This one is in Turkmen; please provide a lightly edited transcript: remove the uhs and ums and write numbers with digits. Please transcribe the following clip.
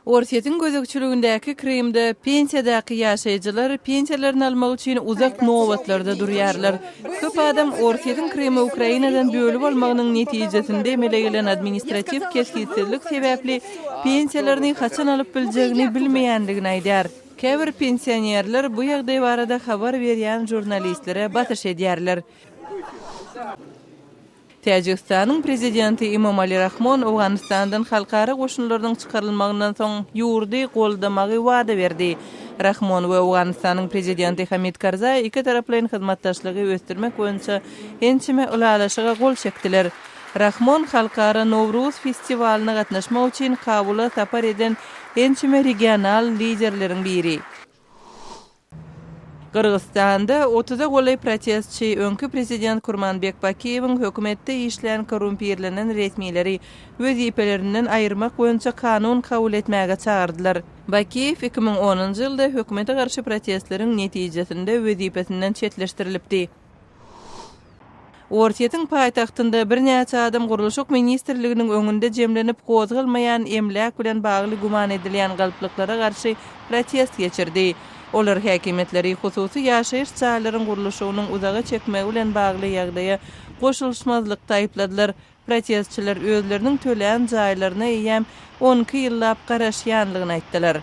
Orsýetiň gözegçiligindäki Krymda pensiýadaky ýaşaýjylar pensiýalaryny almak üçin uzak nobatlarda durýarlar. Köp adam Orsýetiň Krymy Ukrainadan bölüp almagynyň netijesinde emele gelen administratiw kesgitsizlik sebäpli pensiýalaryny haçan alyp biljegini bilmeýändigini aýdýar. Käbir pensionerler bu ýagdaý barada habar berýän žurnalistlere basyş edýärler. Täjigistanyň Prezidenti Emomali Rahmon Owganystandan halkara goşunlarynyň çykarylmagyndan soň ýurdy goldamagy wada berdi. Rahmon we Owganystanyň Prezidenti Hamid Karzaý ikitaraplaýyn hyzmatdaşlygy ösdürmek boýunça ençeme ylalaşyga gol çekdiler. Rahmon halkara Nowruz festiwalyna gatnaşmak üçin Kabula sapar eden ençeme regional liderleriň biri. Gyrgyzystanda otuza golaý protestçi öňki prezident Kurmanbek Bakiýewiň hökümetde işlän korrumpirlenen resmileri wezipelerinden aýyrmak boýunça kanun kabul etmäge çagyrdylar. Bakiýew 2010-njy ýylda hökümete garşy protestleriň netijesinde wezipesinden çetleşdirilipdi. Orsýetiň paýtagtynda birnäçe adam Gurluşyk ministrliginiň öňünde jemlenip, gozgalmaýan emläk bilen bagly güman edilýän galplyklara garşy protest geçirdi. Olar häkimiýetleri hususy ýaşaýyş jaýlaryň gurluşygynyň uzaga çekmegi bilen bagly ýagdaýa goşulyşmazlykda aýypladylar. Protestçiler özleriniň tölän jaýlaryna eýýäm on iki ýyllap garaşýanlygyny aýtdylar.